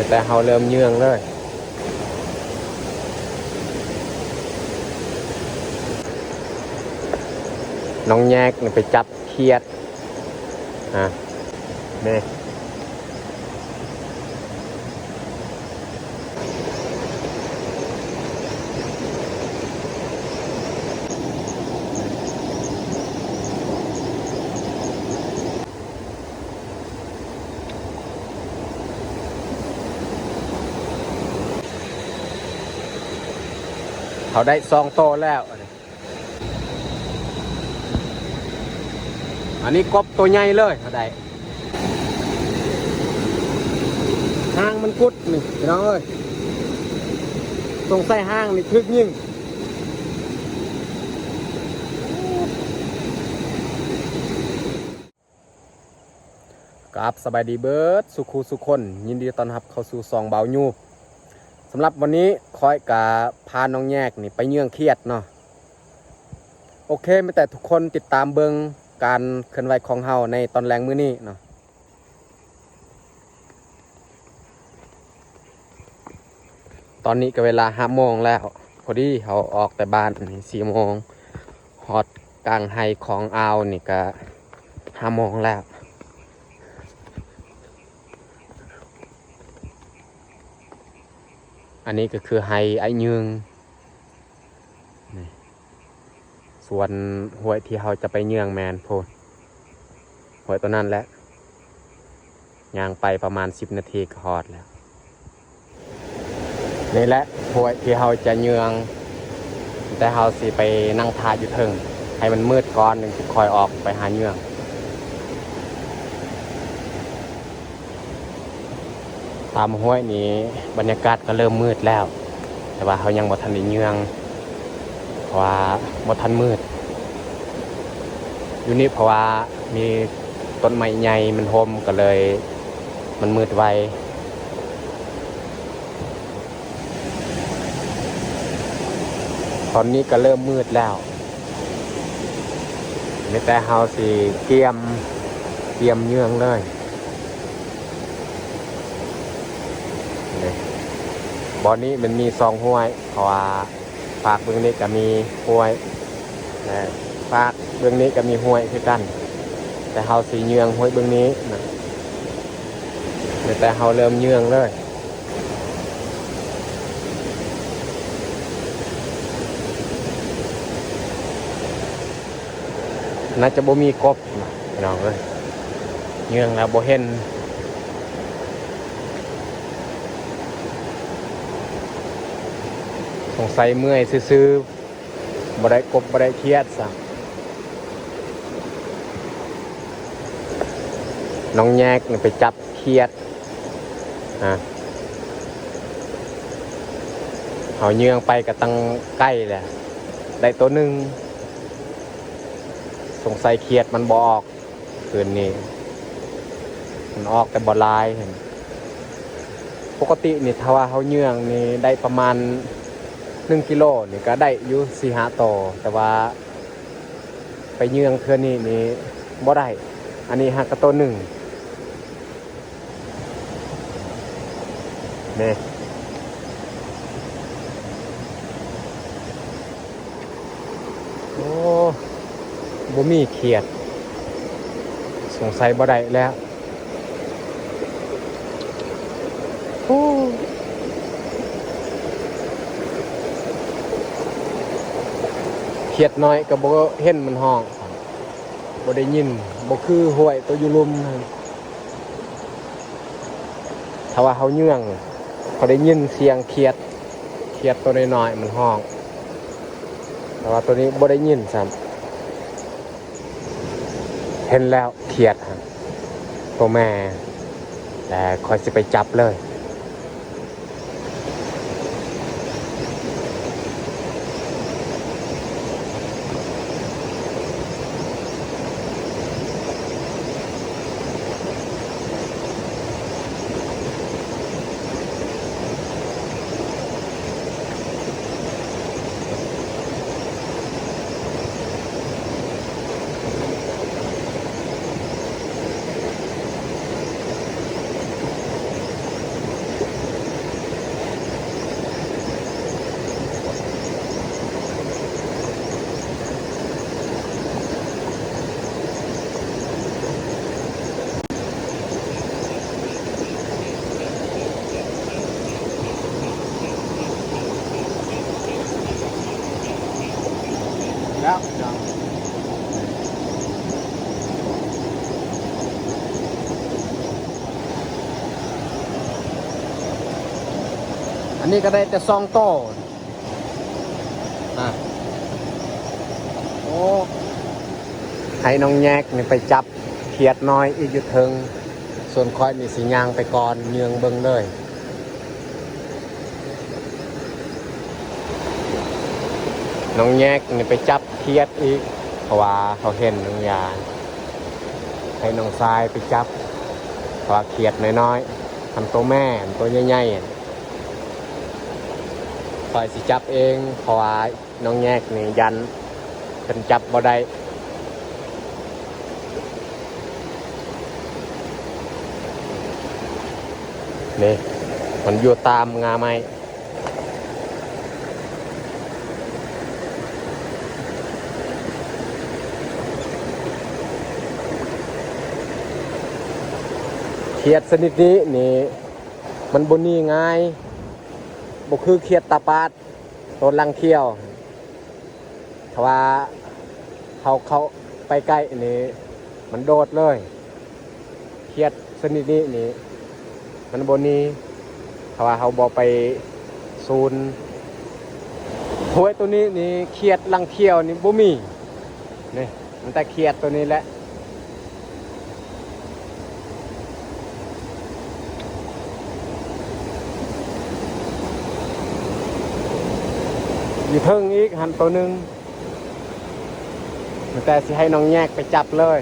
ແຕ່ເຮົາເລີ່ມເຍືອງເລີຍ. ນ້ອງແຍກນີ້ໄປຈັບຂຽດ ອ່າ ນີ້. ເຮົາໄດ້ສອງໂຕແລ້ວ. ອັນນີ້ກົບໂຕໃຫຍ່ເລີຍ ເຮົາໄດ້. ຫາງມັນກຸດນີ້ ພີ່ນ້ອງເອີຍ, ສົງໄສຫາງນີ້ຖືກຍິງ. ກາບສະບາຍດີເບິດສູ່ຄູ່ສູ່ຄົນ, ຍິນດີຕ້ອນຮັບເຂົ້າສູ່ຊ່ອງບ່າວຍູບ. ສຳລັບວັນນີ້ຂ້ອຍກະພານ້ອງແຍກນີ້ໄປເຍືອງຂຽດເນາະ. ໂອເຄ, ມີແຕ່ທຸກຄົນຕິດຕາມເບິ່ງການເຄື່ອນໄຫວຂອງເຮົາໃນຕອນແລງມື້ນີ້ເນາະ. ຕອນນີ້ກໍເວລາຫ້າໂມງແລ້ວ, ພໍດີເຮົາອອກແຕ່ບ້ານນີ້ສີ່ໂມງ, ຮອດກາງໄຮ່ຂອງອ່າວນີ້ກໍຫ້າໂມງແລ້ວ. ອັນນີ້ກໍຄືໄຮ່ອ້າຍຍືງ. ນີ້ ສ່ວນຫ້ວຍທີ່ເຮົາຈະໄປເຍືອງແມ່ນພຸ້ນ, ຫ້ວຍຕົວນັ້ນແຫຼະ, ຍ່າງໄປປະມານສິບນາທີກໍຮອດແລ້ວ. ນີ້ແຫຼະຫ້ວຍທີ່ເຮົາຈະເຍືອງ, ແຕ່ເຮົາຊິໄປນັ່ງຖ້າຢູ່ເທິງ ໃຫ້ມັນມືດກ່ອນ ຈຶ່ງຊິຄ່ອຍອອກໄປຫາເຍືອງ. ຕາມຫ້ວຍນີ້ບັນຍາກາດກໍເລີ່ມມືດແລ້ວ, ແຕ່ວ່າເຮົາຍັງບໍ່ທັນໄດ້ເຍືອງ ເພາະວ່າບໍ່ທັນມືດຢູ່ນີ້, ເພາະວ່າມີຕົ້ນໄມ້ໃຫຍ່ມັນຮົ່ມ ກໍເລີຍມັນມືດໄວ. ຕອນນີ້ກໍເລີ່ມມືດແລ້ວ, ມີແຕ່ເຮົາຊິກຽມ ກຽມເຍືອງເລີຍ. ນີ້ ບ່ອນນີ້ມັນມີສອງຫ້ວຍ, ເພາະວ່າຟາກເບື້ອງນີ້ກໍມີຫ້ວຍ ແລະ ຟາກເບື້ອງນີ້ກໍມີຫ້ວຍຄືກັນ, ແຕ່ເຮົາຊິເຍືອງຫ້ວຍເບື້ອງນີ້ນະ, ມີແຕ່ເຮົາເລີ່ມເຍືອງເລີຍ. ໜ້າຈະບໍ່ມີກົບນະ ພີ່ນ້ອງເອີຍ, ເຍືອງແລ້ວບໍ່ເຫັນ, ສົງໄສເມື່ອຍຊື່ໆ. ບໍ່ໄດ້ກົບບໍ່ໄດ້ຂຽດຊ້ຳ. ນ້ອງແຍກນີ້ໄປຈັບຂຽດ ອ່າ ເຮົາເຍືອງໄປກໍຕັ້ງໃກ້ແຫຼະ ໄດ້ໂຕໜຶ່ງ. ສົງໄສຂຽດມັນບໍ່ອອກ. ຄືນນີ້ມັນອອກແຕ່ບໍ່ຫຼາຍ. ປົກກະຕິນີ້ ຖ້າວ່າເຮົາເຍືອງນີ້ໄດ້ປະມານໜຶ່ງກິໂລນີ້ ກໍໄດ້ຢູ່ສີ່ຫ້າໂຕ, ແຕ່ວ່າໄປເຍືອງເທື່ອນີ້ນີ້ບໍ່ໄດ້. ອັນນີ້ຫາກະໂຕໜຶ່ງ. ນີ້ ໂອ້ ບໍ່ມີຂຽດ, ສົງໄສບໍ່ໄດ້ແລ້ວ. ໂອ້ ຂຽດນ້ອຍກໍບໍ່ເຫັນມັນຮ້ອງ, ບໍ່ໄດ້ຍິນ, ບໍ່ຄືຫ້ວຍໂຕຢູ່ລຸ່ມ. ຖ້າວ່າເຮົາເຍືອງ ເຮົາໄດ້ຍິນສຽງຂຽດ, ຂຽດໂຕນ້ອຍໆມັນຮ້ອງ, ແຕ່ວ່າໂຕນີ້ບໍ່ໄດ້ຍິນຊ້ຳ. ເຫັນແລ້ວຂຽດຫັ້ນ ໂຕແມ່, ແລະ ຂ້ອຍຊິໄປຈັບເລີຍ. ໂ ອັນນີ້ກໍໄດ້ແຕ່ສອງໂຕ. ອ່ະ ໂອ້ ໃຫ້ນ້ອງແຍກນີ້ໄປຈັບຂຽດນ້ອຍອີກຢູ່ເທິງ, ສ່ວນຂ້ອຍນີ້ຊິຍ່າງໄປກ່ອນ ເຍືອງເບິ່ງເລີຍ. ນ້ອງແຍກນີ້ໄປຈັບຂຽດອີກ ເພາະວ່າເຂົາເຫັນນ້ອງຢາ ໃຫ້ນ້ອງຊາຍໄປຈັບ ເພາະວ່າຂຽດນ້ອຍໆ ທັງໂຕແມ່ ໂຕໃຫຍ່ໆ ຂ້ອຍຊິຈັບເອງ ເພາະວ່ານ້ອງແຍກນີ້ຢ້ານເພິ່ນຈັບບໍ່ໄດ້. ນີ້ ມັນຢູ່ຕາມງ່າໄມ້. ຂຽດຊະນິດນີ້ນີ້ ມັນບໍ່ໜີງ່າຍ, ບໍ່ຄືຂຽດຕາປາດ ໂຕລັງຂຽວ. ຖ້າວ່າເຮົາເຂົ້າໄປໃກ້ນີ້ ມັນໂດດເລີຍ. ຂຽດຊະນິດນີ້ນີ້ ມັນບໍ່ໜີ ຖ້າວ່າເຮົາບໍ່ໄປສູນ. ຫ້ວຍໂຕນີ້ນີ້ ຂຽດລັງຂຽວນີ້ບໍ່ມີ. ນີ້ ມັນແຕ່ຂຽດໂຕນີ້ແຫຼະ. ຢູ່ເທິງອີກຫັ້ນໂຕໜຶ່ງ, ມີແຕ່ຊິໃຫ້ນ້ອງແຍກໄປຈັບເລີຍ.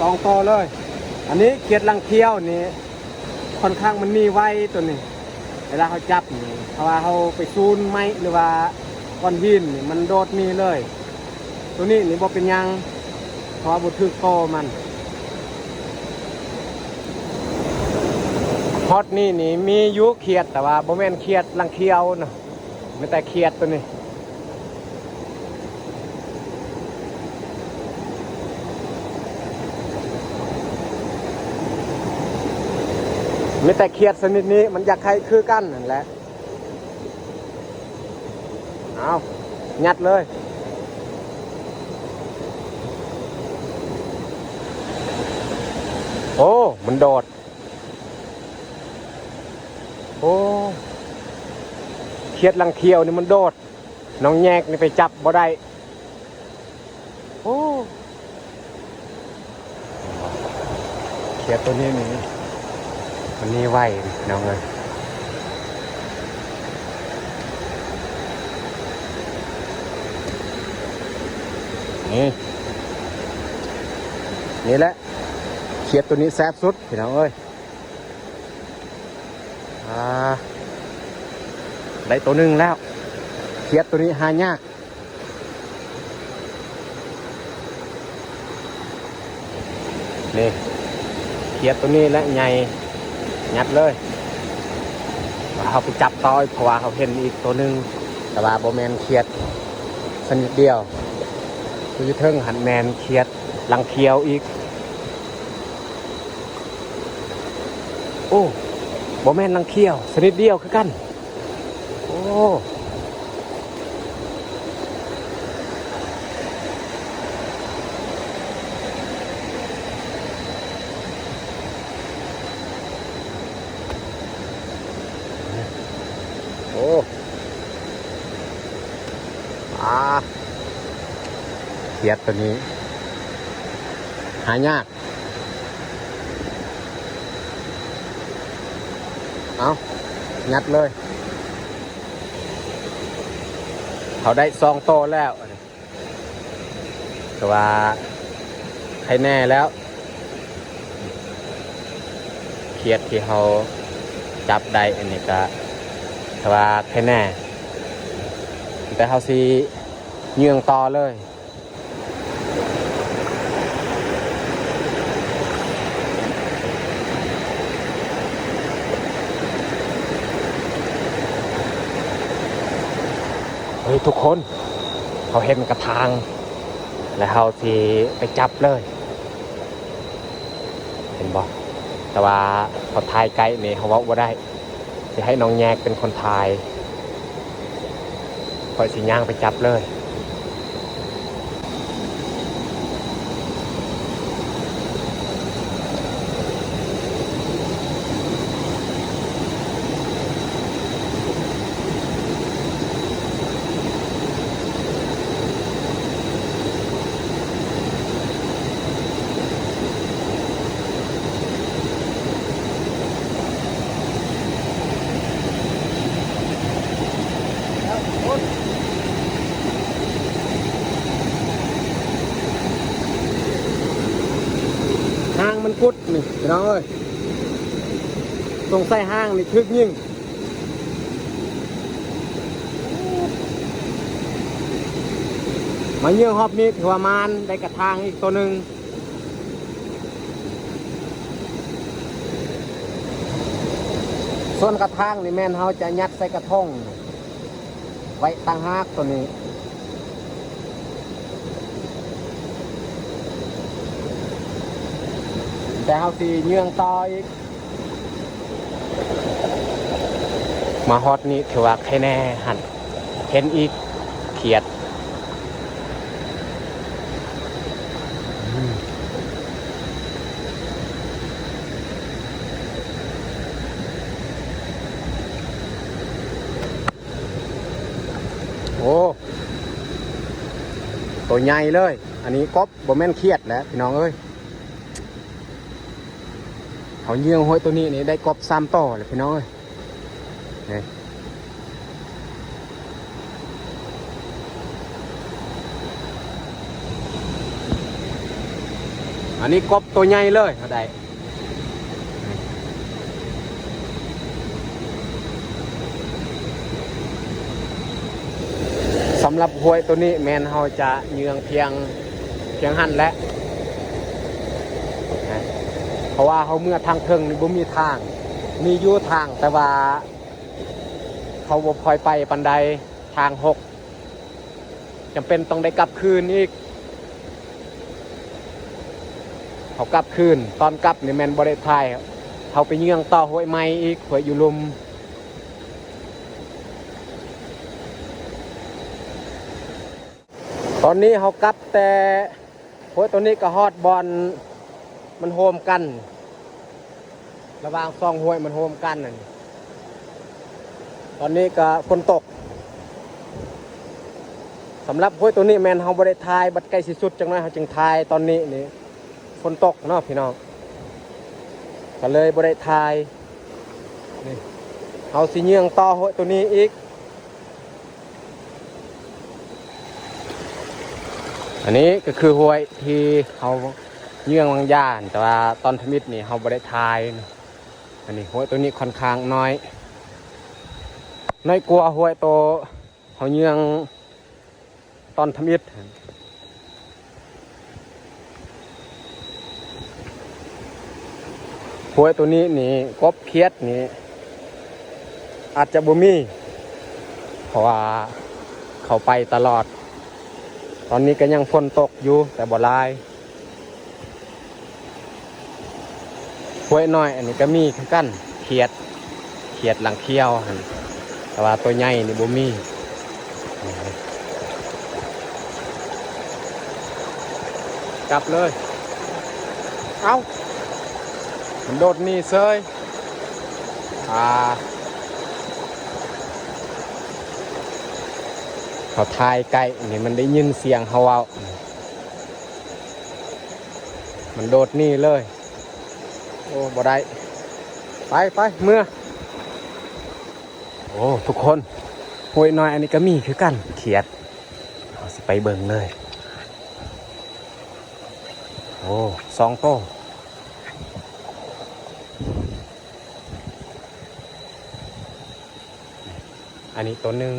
ສອງໂຕເລີຍ. ອັນນີ້ຂຽດລັງຂຽວນີ້ ຂ້ອນຂ້າງມັນໜີໄວໂຕນີ້ ເວລາເຮົາຈັບນີ້ ຖ້າວ່າເຮົາໄປສູນໄມ້ ຫຼືວ່າກ້ອນຫີນນີ້ ມັນໂດດໜີເລີຍ. ໂຕນີ້ນີ້ບໍ່ເປັນຫຍັງ ເພາະວ່າບໍ່ຖືກໂຕມັນ. ຮອດນີ້ນີ້ມີຢູ່ຂຽດ ແຕ່ວ່າບໍ່ແມ່ນຂຽດລັງຂຽວເນາະ, ມີແຕ່ຂຽດໂຕນີ້. ມີແຕ່ຂຽດຊະນິດນີ້ ມັນຢາກໃຫ້ຄືກັນຫັ້ນແຫຼະ. ເອົາ ຍັດເລີຍ. ໂອ້ ມັນໂດດ. ໂອ້ ຂຽດລັງຂຽວນີ້ມັນໂດດ. ນ້ອງແຍກນີ້ໄປຈັບບໍ່ໄດ້. ໂອ້ ຂຽດໂຕນີ້ນີ້ ມັນໜີໄວພີ່ນ້ອງເອີຍ. ນີ້ ນີ້ແຫຼະ ຂຽດໂຕນີ້ແຊບສຸດພີ່ນ້ອງເອີຍ. ອ່າ ໄດ້ໂຕໜຶ່ງແລ້ວ. ຂຽດໂຕໂຕນີ້ຫາຍາກ. ນີ້ ຂຽດໂຕນີ້ແຫຼະໃຫຍ່ ຍັດເລີຍ. ເຮົາໄປຈັບຕໍ່ ເພາະວ່າເຮົາເຫັນອີກໂຕໜຶ່ງ ແຕ່ວ່າບໍ່ແມ່ນຂຽດຊະນິດດຽວ. ຢູ່ເທິງຫັ້ນແມ່ນຂຽດລັງຂຽວອີກ. ໂອ້ ບໍ່ແມ່ນລັງຂຽວຊະນິດດຽວຄືກັນ. ໂອ້ ໂອ້ ອາ ຂຽດໂຕນີ້ຫາຍາກ. ເອົາ ຍັດເລີຍ. ເຮົາໄດ້ສອງໂຕແລ້ວ ຖືວ່າໄຄແນ່ແລ້ວ. ຂຽດທີ່ເຮົາ ຈັບໄດ້ອັນນີ້ກະຖືວ່າແຄ່ແນ່ ແຕ່ເຮົາຊິເຍືອງຕໍ່ເລີຍ. ເຮີ້ຍ ທຸກຄົນ ເຮົາເຫັນກະທາງ ແລ້ວເຮົາຊິໄປຈັບເລີຍ ເຫັນບໍ່? ແຕ່ວ່າເຮົາຖ່າຍໃກ້ນີ້ເຮົາເວົ້າບໍ່ໄດ້. ຊິໃຫ້ນ້ອງແຍກເປັນຄົນຖ່າຍ ຂ້ອຍຊິຍ່າງໄປຈັບເລີຍ. ຫາງມັນກຸດນີ້ ພີ່ນ້ອງເອີຍ, ສົງໄສຫາງນີ້ຖືກຍິງ. ມາເຍືອງຮອບນີ້ຖືວ່າມານ ໄດ້ກະທາງອີກໂຕໜຶ່ງ. ສ່ວນກະທາງນີ້ແມ່ນເຮົາຈະຍັດໃສ່ກະທົງໄວ້ຕ່າງຫາກໂຕນີ້, ແຕ່ເຮົາຊິເຍືອງຕໍ່ອີກ. ມາຮອດນີ້ຖືວ່າໄຄແນ່ຫັ້ນ ເຫັນອີກ ຂຽດ. ໂອ້ ໂຕໃຫຍ່ເລີຍ. ອັນນີ້ກົບ ບໍ່ແມ່ນຂຽດແຫຼະ ພີ່ນ້ອງເອີຍ. ເຮົາເຍືອງຫ້ວຍໂຕນີ້ນີ້ ໄດ້ກົບສາມໂຕແລ້ວ ພີ່ນ້ອງເອີຍ. ນີ້ ອັນນີ້ກົບໂຕໃຫຍ່ເລີຍ ເຮົາໄດ້. ສຳລັບຫ້ວຍໂຕນີ້ແມ່ນເຮົາຈະເຍືອງພຽງ ພຽງຫັ້ນແຫຼະ ເພາະວ່າເຮົາເມືອທາງເທິງນີ້ບໍ່ມີທາງ, ມີຢູ່ທາງ ແຕ່ວ່າເຂົາບໍ່ຄ່ອຍໄປປານໃດ, ທາງຫົກ. ຈຳເປັນຕ້ອງໄດ້ກັບຄືນອີກ. ເຮົາກັບຄືນ ຕອນກັບນີ້ແມ່ນບໍ່ໄດ້ຖ່າຍ, ເຮົາໄປເຍືອງຕໍ່ຫ້ວຍໃໝ່ອີກ, ຫ້ວຍຢູ່ລຸ່ມ. ຕອນນີ້ເຮົາກັບແຕ່ຫ້ວຍໂຕນີ້ກໍຮອດບ່ອນມັນໂຮມກັນ. ລະຫວ່າງສອງຫ້ວຍມັນໂຮມກັນນັ້ນ, ຕອນນີ້ກະຝົນຕົກ. ສຳລັບຫ້ວຍໂຕນີ້ແມ່ນເຮົາບໍ່ໄດ້ຖ່າຍ, ບັດໃກ້ຊິສຸດຈັກໜ້ອຍເຮົາຈຶ່ງຖ່າຍ. ຕອນນີ້ນີ້ຝົນຕົກເນາະພີ່ນ້ອງ, ກະເລີຍບໍ່ໄດ້ຖ່າຍ. ນີ້ ເຮົາຊິເຍືອງຕໍ່ຫ້ວຍໂຕນີ້ອີກ. ອັນນີ້ກໍຄືຫ້ວຍທີ່ເຮົາເຍືອງວາງຢານ, ແຕ່ວ່າຕອນທຳອິດນີ້ເຮົາບໍ່ໄດ້ຖ່າຍ. ອັນນີ້ຫ້ວຍໂຕນີ້ຂ້ອນຂ້າງນ້ອຍ, ນ້ອຍກວ່າຫ້ວຍໂຕເຮົາເຍືອງຕອນທຳອິດ. ຫ້ວຍໂຕນີ້ນີ້ ກົບຂຽດນີ້ອາດຈະບໍ່ມີ ເພາະວ່າເຂົາໄປຕະຫຼອດ. ຕອນນີ້ກໍຍັງຝົນຕົກຢູ່ ແຕ່ບໍ່ຫຼາຍ. ຫ້ວຍນ້ອຍອັນນີ້ກໍມີຄືກັນ ຂຽດ. ຂຽດຫຼັງຂຽວຫັ້ນ, ແຕ່ວ່າຕົວໃຫຍ່ນີ້ບໍ່ມີ. ກັບເລີຍ. ເອົ້າ ມັນໂດດໜີເສີຍ. ອ່າ ເຮົາຖ່າຍໃກ້ນີ້ ມັນໄດ້ຍິນສຽງເຮົາເວົ້າ. ມັນໂດດໜີເລີຍ. ໂອ້ ບໍ່ໄດ້. ໄປ ໄປ ເມືອ. ໂອ້ ທຸກຄົນ, ຫ້ວຍນ້ອຍອັນນີ້ກໍມີຄືກັນ ຂຽດ. ເຮົາຊິໄປເບິ່ງເລີຍ. ໂອ້ ສອງໂຕ. ອັນນີ້ໂຕໜຶ່ງ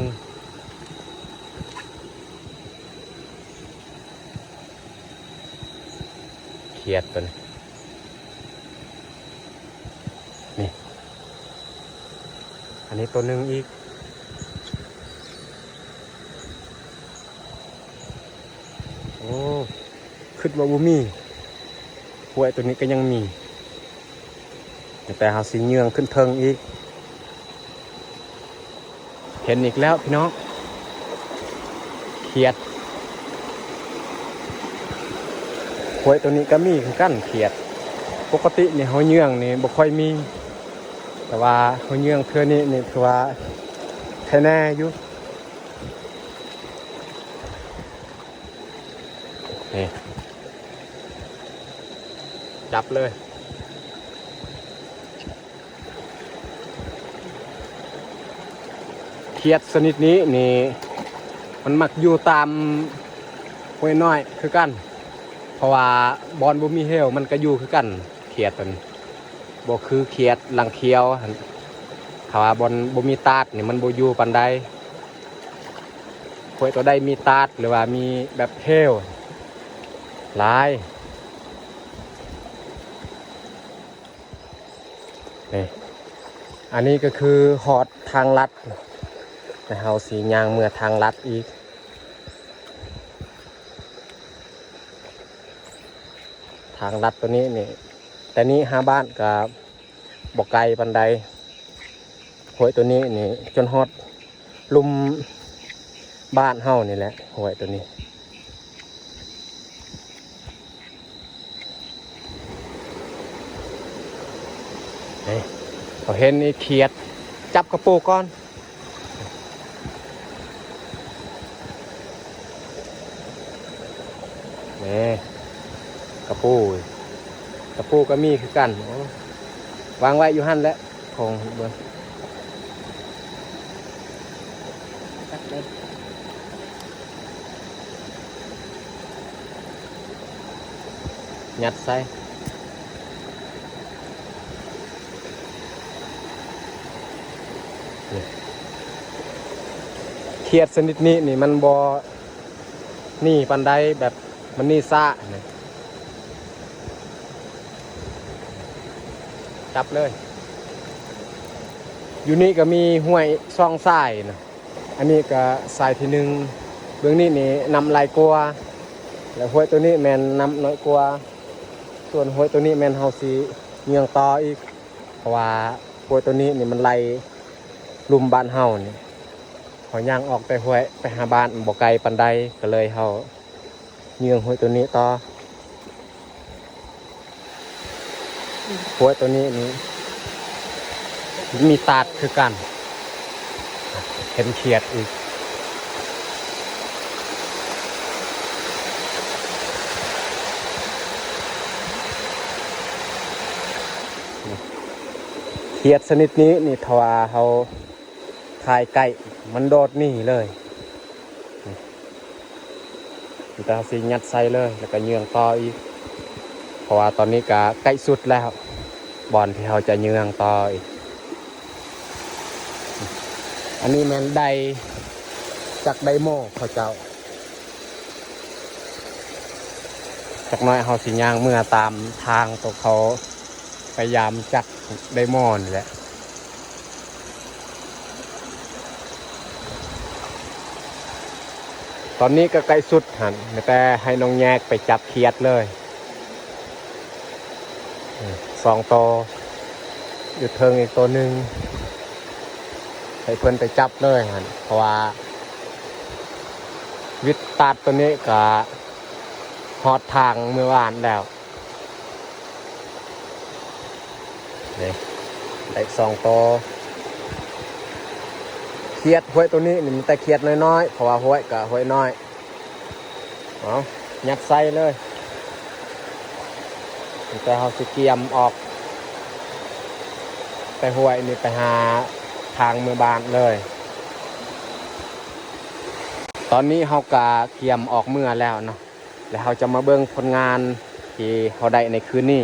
ຂຽດໂຕນີ້ ນີ້ ອັນນີ້ໂຕໜຶ່ງອີກ. ໂອ້ ຄິດວ່າບໍ່ມີ ຫ້ວຍໂຕນີ້ກໍຍັງມີ ແຕ່ເຮົາຊິເຍືອງຂຶ້ນເທິງອີກ. ເຫັນອີກແລ້ວພີ່ນ້ອງ ຂຽດ. ຫ້ວຍໂຕນີ້ກໍມີຄືກັນ ຂຽດ. ປົກກະຕິນີ້ເຮົາເຍືອງນີ້ບໍ່ຄ່ອຍມີ ແຕ່ວ່າເຮົາເຍືອງເທື່ອນີ້ນີ້ຖືວ່າໄຄແນ່ຢູ່. ນີ້ ຈັບເລີຍ. ຂຽດຊະນິດນີ້ນີ້ ມັນມັກຢູ່ຕາມຫ້ວຍນ້ອຍຄືກັນ ເພາະວ່າບ່ອນບໍ່ມີເຫວມັນກໍຢູ່ຄືກັນ. ຂຽດໂຕນີ້ ບໍ່ຄືຂຽດຫຼັງຂຽວຫັ້ນ ຖ້າວ່າບ່ອນບໍ່ມີຕາດນີ້ມັນບໍ່ຢູ່ປານໃດ. ຫ້ວຍໂຕໃດມີຕາດ ຫຼືວ່າມີແບບເຫວຫຼາຍ. ນີ້ ອັນນີ້ກໍຄືຮອດທາງລັດ ແລ້ວເຮົາຊິຍ່າງເມືອທາງລັດອີກ. ທາງລັດໂຕນີ້ນີ້ ແຕ່ນີ້ຫາບ້ານກໍບໍ່ໄກປານໃດ. ຫ້ວຍໂຕນີ້ນີ້ ຈົນຮອດລຸ່ມບ້ານເຮົານີ້ແຫຼະ ຫ້ວຍໂຕນີ້. ນີ້ ເຮົາເຫັນອີກຂຽດ ຈັບກະປູກ່ອນ. ນີ້ ກະປູ ກະປູກໍມີຄືກັນ. ໂອ້ ວາງໄວ້ຢູ່ຫັ້ນແຫຼະ ຂອງເບິ່ງ ຍັດໃສ່. ນີ້ ຂຽດຊະນິດນີ້ນີ້ມັນບໍ່ໜີປານໃດ ແບບມັນໜີຊ້ານີ້. ຈັບເລີຍ. ຢູ່ນີ້ກໍມີຫ້ວຍສອງສາຍນະ. ອັນນີ້ກໍສາຍທີໜຶ່ງ ເບື້ອງນີ້ນີ້ນ້ຳຫຼາຍກວ່າ ແລະ ຫ້ວຍໂຕນີ້ແມ່ນນ້ຳນ້ອຍກວ່າ. ສ່ວນຫ້ວຍໂຕນີ້ແມ່ນເຮົາຊິເຍືອງຕໍ່ອີກ ເພາະວ່າຫ້ວຍໂຕນີ້ນີ້ມັນໄຫຼລຸ່ມບ້ານເຮົານີ້. ເຮົາຍ່າງອອກແຕ່ຫ້ວຍໄປຫາບ້ານບໍ່ໄກປານໃດ ກໍເລີຍເຮົາ ເຍືອງຫ້ວຍໂຕນີ້ຕໍ່. ຫ້ວຍໂຕນີ້ນີ້ມີຕາດຄືກັນ. ເຫັນຂຽດອີກ. ຂຽດຊະນິດນີ້ນີ້ ຖ້າວ່າເຮົາຖ່າຍໃກ້ ມັນໂດດໜີເລີຍ. ມີແຕ່ເຮົາຊິຍັດໃສ່ເລີຍ ແລ້ວກໍເຍືອງຕໍ່ອີກ ເພາະວ່າຕອນນີ້ກໍໃກ້ສຸດແລ້ວ ບ່ອນທີ່ເຮົາຈະເຍືອງຕໍ່ອີກ. ອັນນີ້ແມ່ນໄດ ຈັກໄດໂມເຂົາເຈົ້າ. ຈັກໜ້ອຍເຮົາຊິຍ່າງເມືອຕາມທາງໂຕເຂົາ ພະຍາຍາມຈັກໄດໂມນີ້ແຫຼະ. ຕອນນີ້ກໍໃກ້ສຸດຫັ້ນ ມີແຕ່ໃຫ້ນ້ອງແຍກໄປຈັບຂຽດເລີຍ ສອງໂຕ ຢູ່ເທິງອີກໂຕໜຶ່ງ ໃຫ້ເພິ່ນໄປຈັບເລີຍຫັ້ນ ເພາະວ່າວິດຕາດໂຕນີ້ກໍຮອດທາງເມືອບ້ານແລ້ວ. ນີ້ ໄດ້ສອງໂຕ. ຂຽດຫ້ວຍໂຕນີ້ນີ້ ມີແຕ່ຂຽດນ້ອຍໆ ເພາະວ່າຫ້ວຍກໍຫ້ວຍນ້ອຍ. ເອົາ ຍັດໃສ່ເລີຍ. ມີແຕ່ເຮົາຊິກຽມອອກແຕ່ຫ້ວຍນີ້ໄປຫາທາງເມືອບ້ານເລີຍ. ຕອນນີ້ເຮົາກໍກຽມອອກເມືອແລ້ວເນາະ. ແລ້ວເຮົາຈະມາເບິ່ງຜົນງານທີ່ເຮົາໄດ້ໃນຄືນນີ້.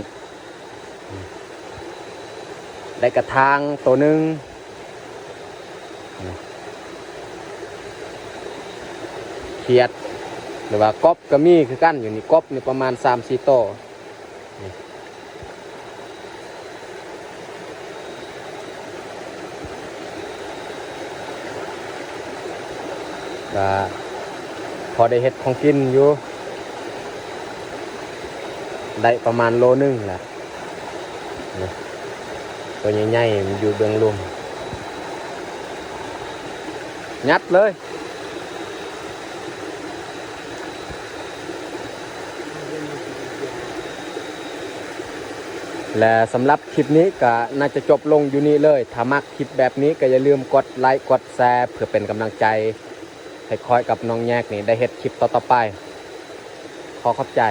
ໄດ້ກະຖາງໂຕໜຶ່ງ. ຂຽດ ຫຼືວ່າກົບກໍມີຄືກັນ. ຢູ່ນີ້ກົບນີ້ປະມານສາມສີ່ໂຕ. ກະພໍໄດ້ເຮັດຂອງກິນຢູ່ ໄດ້ປະມານໂລໜຶ່ງແຫຼະ. ນີ້ ໂຕໃຫຍ່ໆ ມັນຢູ່ເບື້ອງລຸ່ມ. ຍັດເລີຍ. ແລະ ສຳລັບຄລິບນີ້ກໍໜ້າຈະຈົບລົງຢູ່ນີ້ເລີຍ. ຖ້າມັກຄລິບແບບນີ້ກໍຢ່າລືມກົດໄລກ໌ ກົດແຊ ເພື່ອເປັນກຳລັງໃຈໃຫ້ຂ້ອຍກັບນ້ອງແຍກນີ້ໄດ້ເຮັດຄລິບຕໍ່ໆໄປ. ຂໍຂອບໃຈ.